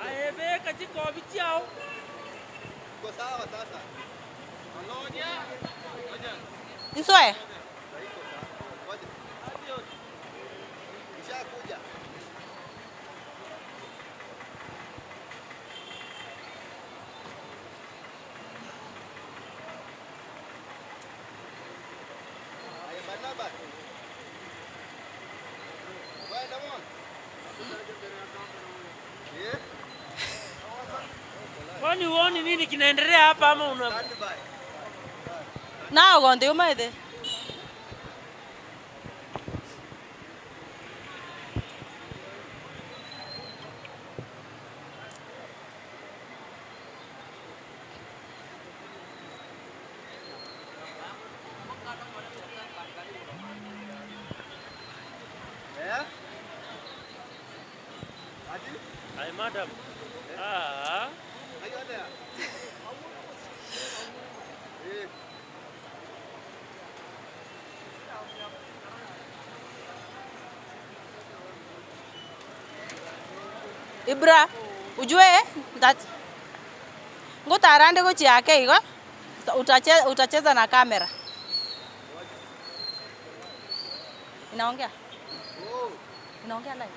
Aye beka chikobi chiao. Insoe. Kwani huoni nini kinaendelea hapa ama una Naye ogonte omaete. Ay, madam. Ah. Ibra, ujue that ngotarande gochia ake igo, utacheza na camera. Inaongea? Inaongea live?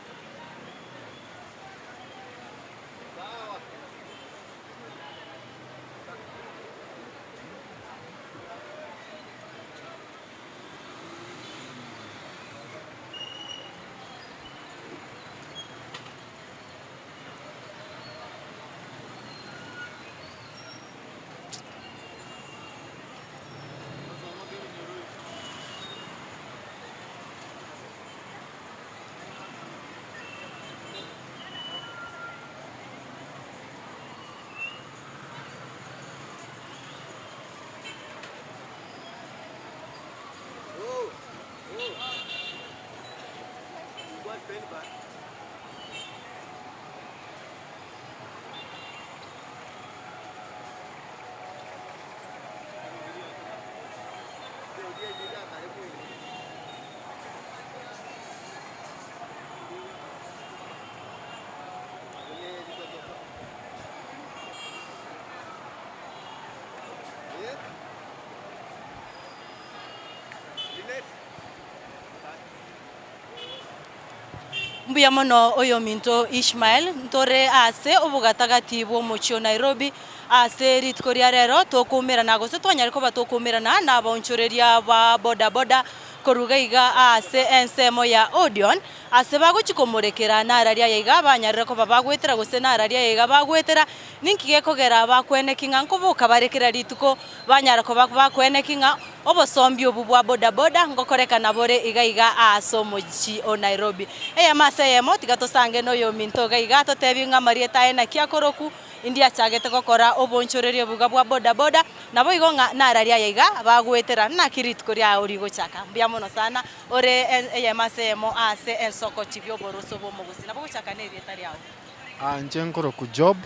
Mbuya mono oyominto Ishmael, ntore ase obogatagati bw'omochie o Nairobi ase rituko ria rero tokoumerana gose twanyare koba tokoumerana nabaonchoreria ba boda boda korwa iga iga ase ensemo ya Odeon ase bagochia komorekera nararia aya iga banyarire koba bagoetera gose nararia aya iga bagoetera ninki gekogera bakweneki ng'a nkoboka bare kera rituko banyara koba bakweneki ng'a Obosombi obwo bwa bodaboda ngokorekana bore iga iga aase omochie o Nairobi. Eyemo ase eyemo tiga tosange noyominto iga iga atotebie ng'a amarieta aye naki akoroku, indi achagete gokora obonchoreria obo bwa bodaboda, naboigo ng'a nararia aya iga bagoetera naki rituko riao rigochaka. Mbuya mono sana ore eyemo ase eyemo aase ensoko chibi oboroso bw'omogusi. Nabo gochaka nerieta riao. Inche nkoroku Job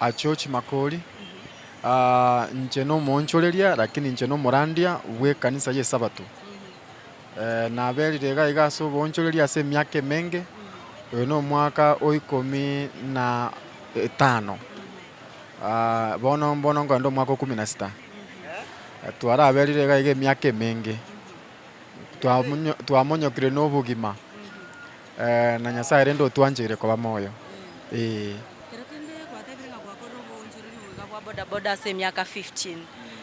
Achochi Makori. Inche nomoonchoreria, lakini inche nomorandia bw'ekanisa y'Esabato. Naberire iga iga ase oboonchoreria ase emiaka emenge, oyo nomwaka o ikomi na etano, bono mbono nkogenda omwaka o kumi na sita. Twaraberire iga iga emiaka emenge, twamonyokire na obogima. Na Nyasae rende otwancheire koba moyo, ee. Kero kende gwatebire ng'a gwakorire oboonchoreri oboiga bwa bodaboda ase emiaka 15.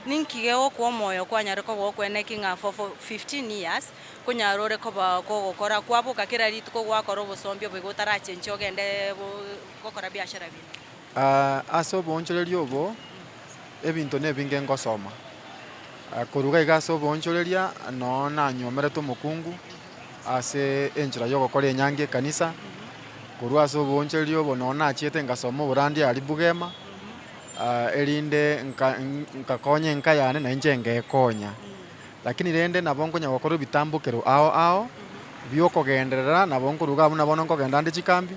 Ninki gegokoa omoyo kwanyare koba okweneki ng'a for for 15 years konyara ore koba kogokora kwaboka kera rituko gwakora obosombi oboiga otarachenchia ogende gokora biashara binde? Ase oboonchoreria obo, ebinto nebinge ngosoma. Korwa iga iga ase oboonchoreria, noo nanywomerete omokungu. Ase enchera y'ogokora enyangi ekanisa, korwa ase oboonchoreria obo nonye nachiete ngasoma oborandia aria Bugema, erinde nka nkakonya enka yane na inche ngekonya. Lakini rende nabo nkonya gokora ebitambokero ao ao, biokogenderera nabo nkoruga abwo buna bono nkogenda ande chikambi,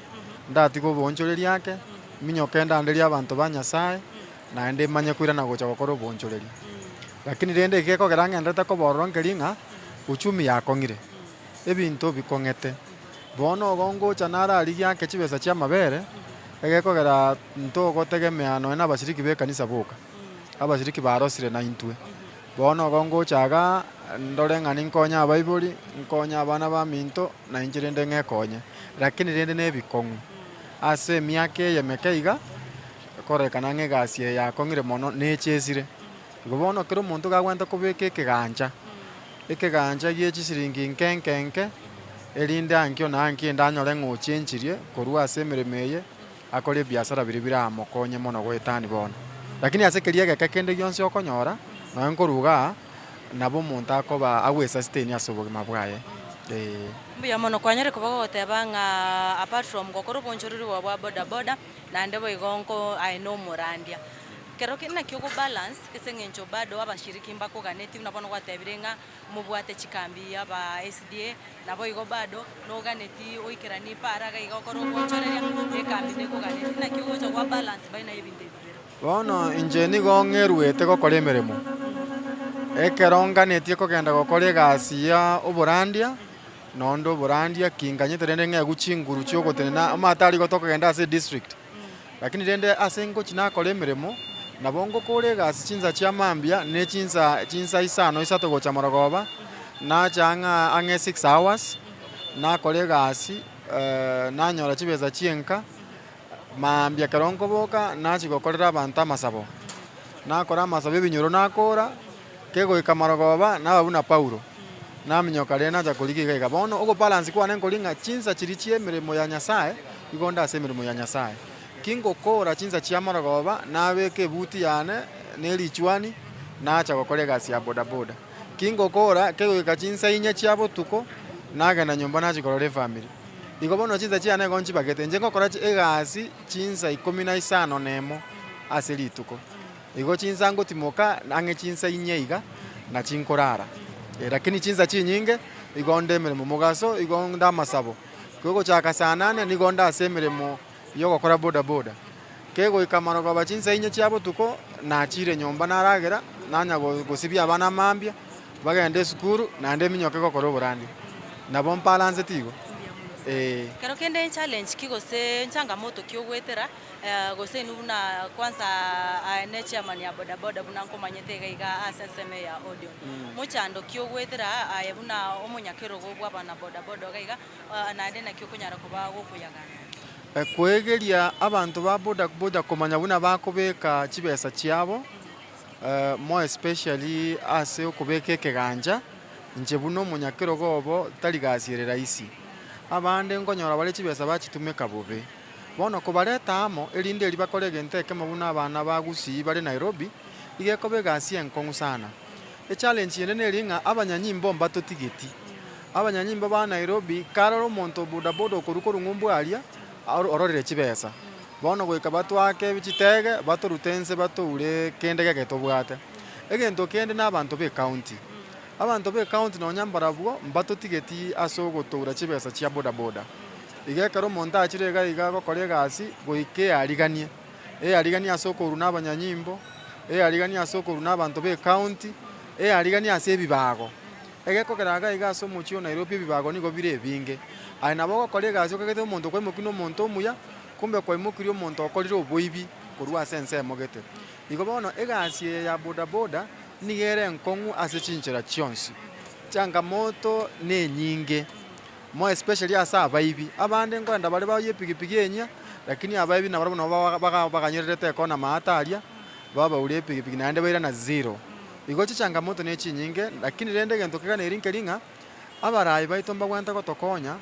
ndatiga oboonchoreria ake, minyoke ndanderie abanto ba Nyasaye, naende manye koirana gocha gokora oboonchoreria. Lakini rende eke gekogera ng'enderete koba ororo nkeri ng'a uchumi yakong'ire, ebinto bikong'ete. Bono igo ngocha nararigie ake chibesa chi'amabere, Egekogera ntogotegemea nonya na abashiriki ba ekanisa boka, abashiriki barosire naintwe. Bono igo ngocha igaa, ndore ng'a ninkonye abaibori, nkonye abana baminto, na inche rende ng'ekonye. Lakini rende na ebikong'u, ase emiaka eye emeke iga, kororekana ng'a egasi eye yakong'ire mono, nechesire. Igo bono kera omonto iga agwenerete kobeka ekegancha, ekegancha gie chisiringi nke nke nke, erinde ankio na ankio ende anyore ng'a ochenchirie korwa ase emeremo eye, akore ebiasara biria biramokonye mono goetani bono. Lakini ase keria egeke kende gionsi okonyora, nonye nkorwa igaa, nabo omonto akoba agwesustain ase obogima bwaye, eh. Mbuya mono kwanyare koba gogoteba ng'a apart from gokora obonchoreri bwao bwa boda boda, naende boigo nko aye na omorandia. Kero kende naki ogo balance ase eng'encho bado abashiriki mbakoganetie buna bono gwatebire ng'a mobwate chikambi aba SDA, naboigo bado noganeti oikeranie para iga iga okore oboonchoreria, ekambi nekoganetie. Naki ogocha gwa balance baina y'ebinto ebi bibere? Bono inche nigo ng'eruete gokora emeremo, ekero nganetie kogenda gokora egasi ya oborandia, nonde oborandia ki nganyete rende ng'egwe chinguru chiogotenena omanyete aria igo tokogenda ase edistrict. Lakini rende ase ngochia nakora emeremo, nabo ngokora egasi chinsa chia mambia ne chinsa chinsa isano isato gocha marogoba, nacha ang'a ang'e six hours, nakora egasi nanyora chibesa chi'enka, mambia ekero nkoboka nachia gokorera abanto amasabo. Nakora amasabo ebinyoro nakora, kegoika marogoba naba buna Paulo, naminyoka rende nacha korigia iga iga. Bono ogobalance kwane nkori ng'a chinsa chiria chia emeremo ya Nyasaye, igo nde ase emeremo ya Nyasaye. Ki ngokora chinsa chia marogoba, nabeka ebuti yane na erichwani, nacha gokora egasi ya bodaboda. Ki ngokora, kegoika chinsa inye chia botuko, nagenda nyomba nachia korora efamiri. Igo bono chinsa chiane igo nchibagete, inche ngokora chi egasi chinsa ikomi na isano na emo ase rituko. Igo chinsa ngotimoka ang'e chinsa inye iga, nachi nkorara. Lakini chinsa chinyinge, igo nde emeremo mogaso, igo nde amasabo. Kegochaka saa nane, nigo nde ase emeremo ya ogokora bodaboda. Kegoika marogoba chinsa inye chia botuko, nachire nyomba naragera, nanya go- gosibia abana mambia, bagende esukuru, naende eminyoke gokora oborandia. Nabo mpalanseti igo, eh. Kero kende echallenge ki gose nchangamoto ki ogoetera Gose inwe buna kwanza aye ne chairman ya bodaboda buna nkomanyete iga iga ase ensemo eye ya Odion. Mochando ki ogwetera aye buna omonyakerogo bw'abana bodaboda iga iga naende naki okonyara koba gokoyagana? Koegeria abanto ba bodaboda komanya buna bakobeka chibesa chiabo, more especially ase okobeka ekegancha, inche buna omonyakerogo obo tari gasi ere rahisi. Abande nkonyora bare chibesa bachitumeka bobe. Bono kobareta amo, erinde erio bakore egento ekemo buna abana ba Gusii bare Nairobi, iga ekoba egasi enkong'u sana. Echallenge ende neri ng'a abanyanyimbo mbatotigeti. Abanyanyimbo ba Nairobi karore omonto o bodaboda okorwa korwa ng'umbu aria, ororire chibesa. Bono goika batwake chitege, batorute inse batoure kende geke tobwate. Egento kende na abanto ba ecounty. Abanto ba ecounty nonya mbarabwo mbatotigeti ase ogotoura chibesa chia bodaboda. Iga ekero omonto achire iga iga gokora egasi, goika eyariganie, eyariganie ase okorwa na abanyanyimbo, eyariganie ase okorwa na abanto ba ecounty, eyariganie ase ebibago. Egekogera iga iga ase omochie o Nairobi ebibago nigo bire ebinge. Aye nabo ogokora egasi okagete omonto kwaimokia na omonto omuya, kumbe kwaimokirie omonto okorire oboibi korwa ase ensemo gete. Igo bono egasi eye ya bodaboda nigo ere enkong'u ase chinchera chionsi, changamoto nenyinge. More especially ase abaibi, abande nkorenda bare baoyie epigipigi enyia, lakini abaibi nabarabwo nabo baganyererete ekona maate aria, babaure epigipigi naende bairana zero. Igo chichangamoto ne chinyinge, lakini rende egento keganeri nkeri ng'a, abarai baito mbabwenerete gotokonya,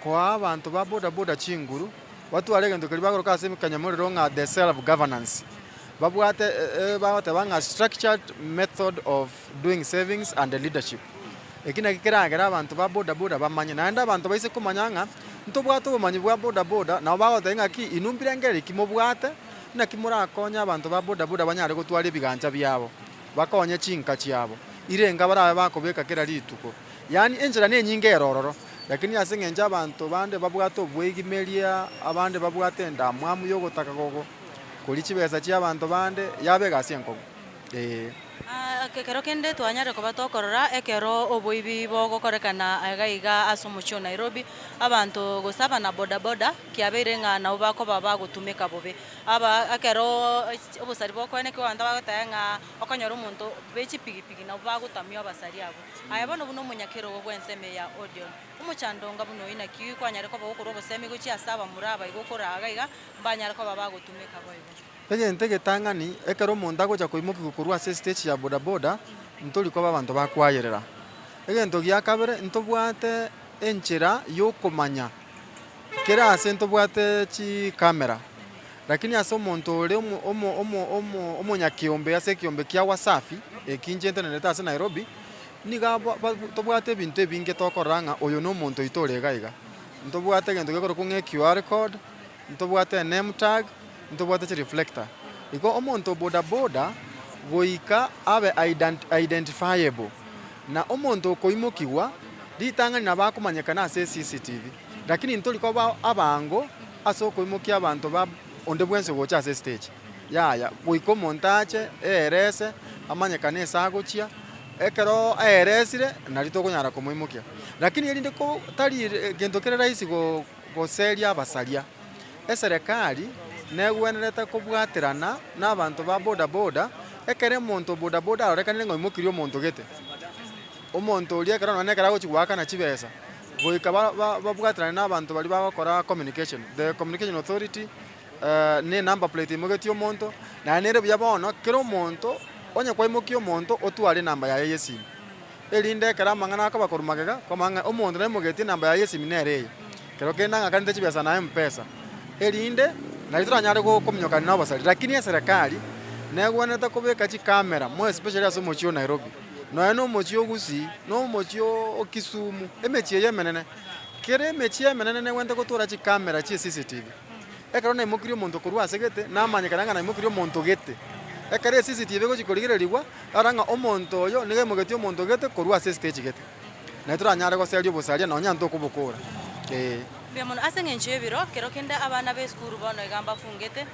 koa abanto ba boda boda chinguru, batware egento keria bagoroka ase ekanyamorero ng'a the self governance. Babwate bagoteba ng'a structured method of doing savings and leadership. Eki nakio keragere abanto ba boda boda bamanye, naende abanto baise komanya ng'a ntobwate obomanyi bwa boda boda, nabo bagotebia ng'aki inwe mbirengererio ki mobwate, naki morakonye abanto ba boda boda banyare gotwara ebigancha biabo, bakonye chinka chiabo, irenga barabe bakobeka kera rituko. Yaani enchera nenyinge ere ororo, lakini ase eng'encho abanto bande babwate obwegimeria, abande babwate endamwamu yogotaka gogo koria chibesa chia abanto bande, yaba egasi enkong'u, eeh. Ekero kende twanyare koba tokorora ekero oboibi bogokorekana iga iga ase omochie o Nairobi, abanto gose abana boda boda kiabeire ng'a nabo bakoba bagotumeka bobe. Aba ekero obosari bokoenekiwa abanto bagoteba ng'a okonyora omonto be chipigipigi nabo bagotamia abasari abwo. Aye bono buna omonyakerogo bw'ensemo eye ya Odion, omochando onga buna oyio naki kwanyare koba gokorwa obosemi gochia ase abamura aba iga okoraa iga iga mbanyare koba bagotumeka boigo. Egento egetang'ani, ekero omonto agocha koimokiwa korwa ase estage ya bodaboda, ntori koba abanto bakoayerera. Egento gia kabere, ntobwate enchera yokomanya kera ase ntobwate chicamera, lakini ase omonto ore omo omo omo omo omonyakiombe ase ekiombe kia Wasafi, eki inche ntenerete ase Nairobi, nigo aba ba tobwate ebinto ebinge tokorora ng'a oyo na omonto oito ore iga iga. Ntobwate egento gekorokwa ng'a eQR code, ntobwate ename tag, ntobwate chireflector. Igo omonto o boda boda goika abe identifiable, na omonto okoimokigwa ritang'ani nabo akomanyekana ase eCCTV, lakini ntori koba abango ase okoimokia abanto ba onde bwensi ogocha ase estage. Yaya, goika omonto ache eerese amanyekane ase agochia, ekero aeresire nari tokonyara komoimokia. Lakini erinde ko tari gento kere rahisi go. Goseria abasaria. Eserekari negwenerete kobwaterana nabanto ba boda boda, ekero omonto o boda boda arorekanire ng'a oimokirie omonto gete, omonto oria ekero nonye ekero agochia goakana chibesa, goika babwaterane na abanto baria bagokora communication, the communication authority ne enumber plate eimogetie omonto, naende nere buya bono kera omonto onye kwaimokia omonto otware enamba yaye ya esimi. Erinde ekero amang'ana akoba korwa magega, kwamanya ng'a omonto naimogetie enamba yaye y'esimi nere eye. Kero kende ang'akanete chibesa na M-pesa, erinde nari toranyare kominyokania na obosari. Lakini eserekari negwenerete kobeka chicamera more especially ase omochie o Nairobi, nonya na omochie o Gusii, na omochie o Kisumu, emechie eye emenene. Kera emechie emenene negwenerete gotora chicamera chie CCTV. Ekero naimokirie omonto korwa ase gete, namanyekana ng'a naimokirie omonto gete. Ekero eCCTV egochia korigererigwa, Rora ng'a omonto oyo nigo aimogetie omonto gete korwa ase estage gete, naye toranyare goseria obosaria nonya ntokobokora, ee. Mbuya mono. Ase eng'encho y'ebiro, kero kende abana b'esukuru bono iga mbafungete,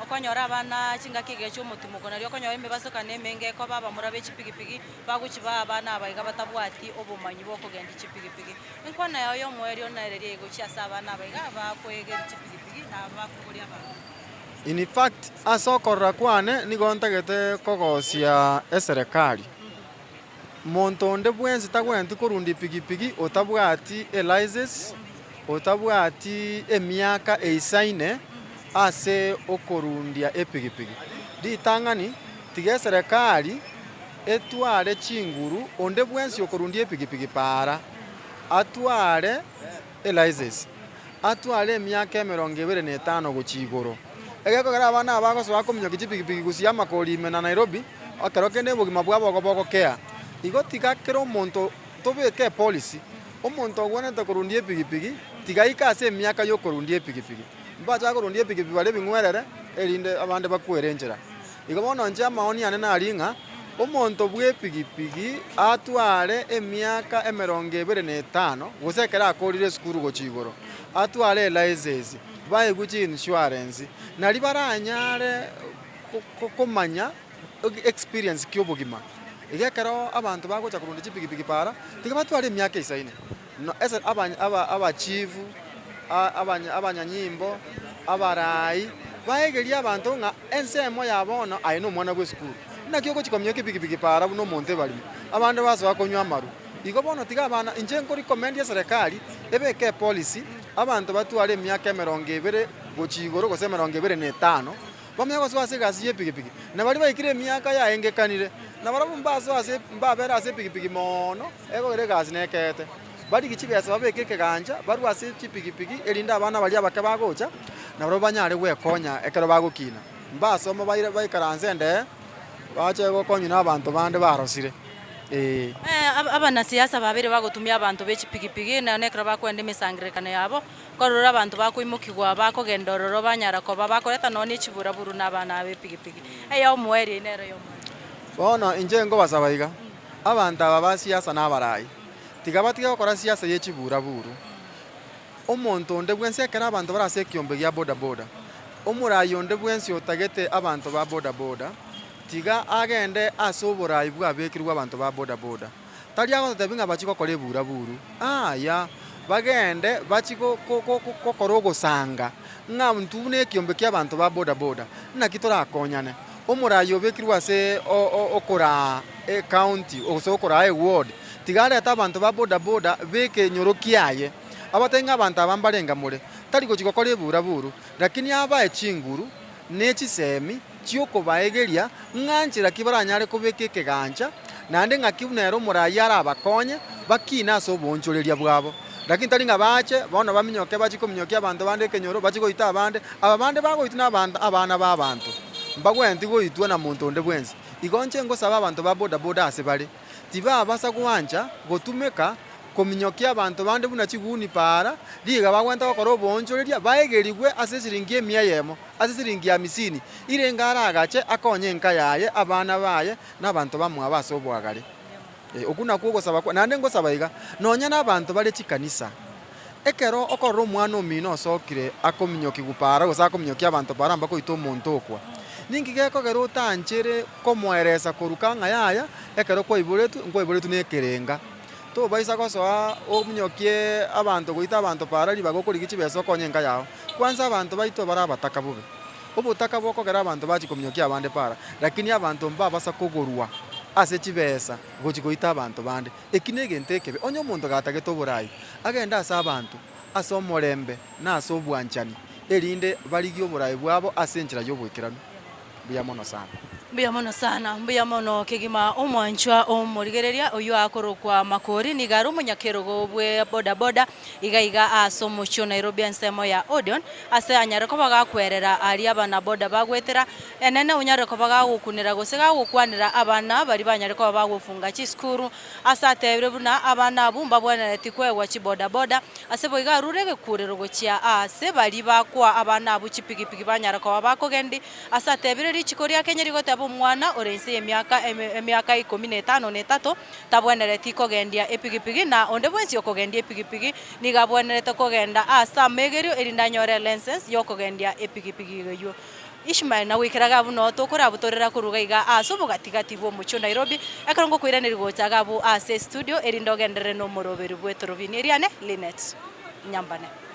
okonyora abana chingaki iga chi'omotimoko nario okonyora emebasokano emenge ekoba abamura be chipigipigi bagochi baa abana aba iga batabwati obomanyi bw'okogendia chipigipigi. Enkwana yao y'omoerio naereria egochia ase abana aba iga bakoegeria chipigipigi na bakoboria abanto. In fact, ase okorora kwane nigo ntagete kogosia eserekari. Monto onde bwensi tagwenereti korunda epigipigi otabwati elicense, otabwati emiaka eisaine ase okorundia epigipigi. Ritang'ani, tiga eserekari etware chinguru onde bwensi okorundia epigipigi paara, atware elicense. Atware emiaka emerongo ebere na etano gochia igoro. Egekogera abana aba bagosoa kominyokia chipigipigi gusii amakori ime na Nairobi, ekero kende obogima bwabo ogo bogokea. Igo tiga kera omonto tobeke epolicy, omonto ogwenerete korundia epigipigi tiga aike ase emiaka yokorundia epigipigi. Mbachake korundia epigipigi bare ebing'werere erinde abande bakwere enchera. Igo bono inche amaoni ane nari ng'a, omonto bw'epigipigi atware emiaka emerongo ebere na etano, gose ekero akoorire esukuru gochia igoro, atware elicense, baegwe chiinsurance, naria baranyare komanya experience ki obogima. Iga ekero abanto bagocha korunda chipigipigi para, tiga batware emiaka eisaine. Ase abachifu, abanyanyimbo, abaraai, baegerie abanto ng'a ensemo ya bono aye nomwana bw'esukuru. Naki ogochia kominyoka epigipigi para buna omonto ebarimo, abande basoa konywa amarwa. Igo bono tiga abana, inche nkorecommend eserekari ebeke epolicy, abanto batware emiaka emerongo ebere gochia igoro gose emerongo ebere na etano, Bamanye gosoa ase egasi y'epigipigi, na baria baikire emiaka yaengekanire, na barabwo mbasoe ase mbabere ase epigipigi mono, ekogera egasi nekeete. Barigie chibesa babeke ekegancha, barue ase chipigipigi, erinde abana baria abake bagocha, nabarabwo banyare gwekonya ekero bagokina. Mbasoma baire baikaranse endee, bache gokonywa na abanto bande barosire, ee. Abanasiasa babere bagotumia abanto be chipigipigi, nonya ekero bakoenda emesangererekano yabo, Nkorora abanto bakoimokigwa bakogenda ororo banyara koba bakoreta nonya ne chiburaburu na abana b'epigipigi. Ey'omoerio nero ey'omoerio. Bono inche nkobasaba iga, abanto aba ba siasa na abarai, tiga batige gokora siasa ye chiburaburu. Omonto onde bwensi ekero abanto bare ase ekiombe gia bodaboda, omorai onde bwensi otagete abanto ba bodaboda, Tiga agende ase oboraai bwabekirwe abanto ba boda boda. Tari agototebia ng'a bachie gokora ebura-buru, aya, bagende bachie gokora ogosanga ng'a intwe buna ekiombe ki'abanto ba boda boda, naki torakonyane. Omoraai obekirwe ase okoraa ecounty gose okoraa eward, tiga arete abanto ba boda boda b'ekenyoro kiaye, abatebie ng'a abanto aba mbarenga more, tari gochia gokora ebura-buru, lakini abae chinguru ne chisemi chi'okobaegeria ng'a nchera ki baranyare kobeka ekegancha, naende ng'aki buna ere omoraai arabakonye bakine ase oboonchoreria bwabo. Lakini tari ng'a bache bono baminyoke bachie kominyokia abanto bande ekenyoro, bachie goita abande, aba bande bagoitwa nabanto abana b'abanto, mbagwenereti goitwa na monto onde bwensi. Igo inche ngosaba abanto ba boda boda ase bare, tibabasa gwancha gotumeka kominyokia abanto bande buna chiguni paara, riga bagwenerete gokora oboonchoreria, baegerigwe ase esiringi emia eyemo, ase esiringi hamisini, irenge aragache akonye enka yaye, abana baye, na abanto bamwabo ase oboagare. Okwo nakwo ogosaba kwa, naende ngosaba iga, nonya nabanto bare chikanisa, ekero okorora omwana omino osokire akominyokigwa paara gose akominyokia abanto paara mpaka oite omonto okwa, ninki gekogera otanchere komoeresa koruka ng'a yaya, ekero kwaiboretwe, nkwaiboretwe na ekerenga. Tobaisa gosoa ominyokie abanto goita abanto paara ribaga okorigia chibesa okonye enka yao. Kwansa abanto baito bare abataka bobe. Obotaka bokogera abanto bachie kominyokia abande paara, lakini abanto mbabasa kogorwa ase chibesa gochia goita abanto bande. Eki negento ekebe. Onye omonto gatagete oborai, agende ase abanto ase omorembe na ase obwanchani, erinde barigie oborai bwabo ase enchera y'oboikeranu. Mbuya mono sana. Mbuya mono sana, mbuya mono kegima omwanchwa omorigereria oyio akorokwa Makori nigo are omonyakerogo bwe boda boda iga iga ase omochie o Nairobi ensemo ya Odeon ase anyare koba gakwerera aria abana boda bagwetera enene onyare koba gagokunera gose gagokwanera abana baria banyare koba bagofunga chisukuru ase atebire buna abana abwo mbabwenereti koegwa chiboda boda Ase boigo arure egekurero gochia aase baria bakoa abana abwo chipigipigi banyara koba bakogendi. Ase atebire richiko ria Kenya rigoteba omwana ore inse y'emiaka emiaka ikomi na etano na etato tabwenereti kogendia epigipigi na onde bwensi okogendia epigipigi nigo abwenerete kogenda aase amegerio erinde anyore elensensi yokogendia epigipigi eyio. Ishmael na goikera iga abwo noo tokorabutorera korwa iga iga aase obogatigati bw'omochie o Nairobi, ekero ngokoiraneria gocha iga abwo ase estudio erinde ogenderere nomoroberi bw'etorobini eriane Linet Nyambane.